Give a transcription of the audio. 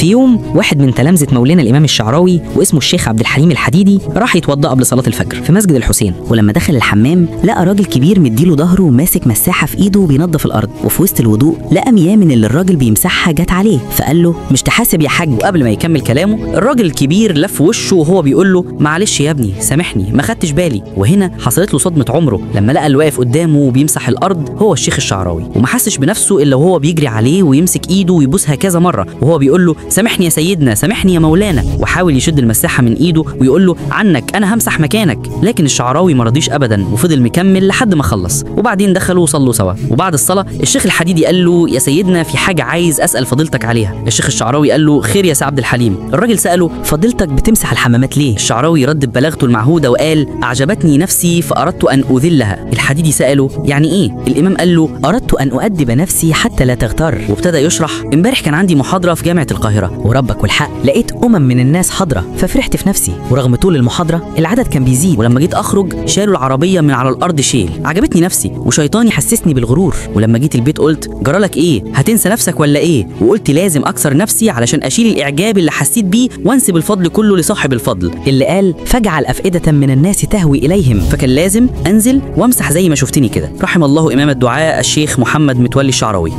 في يوم واحد من تلامذة مولانا الإمام الشعراوي واسمه الشيخ عبد الحليم الحديدي راح يتوضأ قبل صلاة الفجر في مسجد الحسين، ولما دخل الحمام لقى راجل كبير مديله ظهره وماسك مساحة في ايده وبينظف الارض، وفي وسط الوضوء لقى مياه من اللي الراجل بيمسحها جت عليه، فقال له مش تحاسب يا حاج. وقبل ما يكمل كلامه الراجل الكبير لف وشه وهو بيقول له معلش يا ابني سامحني ما خدتش بالي. وهنا حصلت له صدمة عمره لما لقى اللي واقف قدامه وبيمسح الارض هو الشيخ الشعراوي، وما حسش بنفسه الا وهو بيجري عليه ويمسك ايده ويبوسها كذا مرة وهو بيقول له سامحني يا سيدنا سامحني يا مولانا، وحاول يشد المساحة من ايده ويقول له عنك انا همسح مكانك، لكن الشعراوي ما رضيش ابدا وفضل مكمل لحد ما خلص. وبعدين دخلوا وصلوا سوا، وبعد الصلاة الشيخ الحديدي قال له يا سيدنا في حاجة عايز اسال فضيلتك عليها. الشيخ الشعراوي قال له خير يا سي عبد الحليم. الراجل ساله فضيلتك بتمسح الحمامات ليه؟ الشعراوي رد ببلاغته المعهودة وقال اعجبتني نفسي فاردت ان اذلها. الحديدي ساله يعني ايه؟ الامام قال له اردت ان اؤدب نفسي حتى لا تغتر. وابتدى يشرح امبارح كان عندي محاضرة في جامعه القاهرة، وربك والحق لقيت من الناس حاضره ففرحت في نفسي، ورغم طول المحاضرة العدد كان بيزيد، ولما جيت اخرج شالوا العربية من على الارض شيل، عجبتني نفسي وشيطاني حسسني بالغرور. ولما جيت البيت قلت جرالك ايه؟ هتنسى نفسك ولا ايه؟ وقلت لازم اكسر نفسي علشان اشيل الاعجاب اللي حسيت بيه وانسب الفضل كله لصاحب الفضل اللي قال فاجعل افئدة من الناس تهوي اليهم، فكان لازم انزل وامسح زي ما شفتني كده. رحم الله امام الدعاء الشيخ محمد متولي الشعراوي.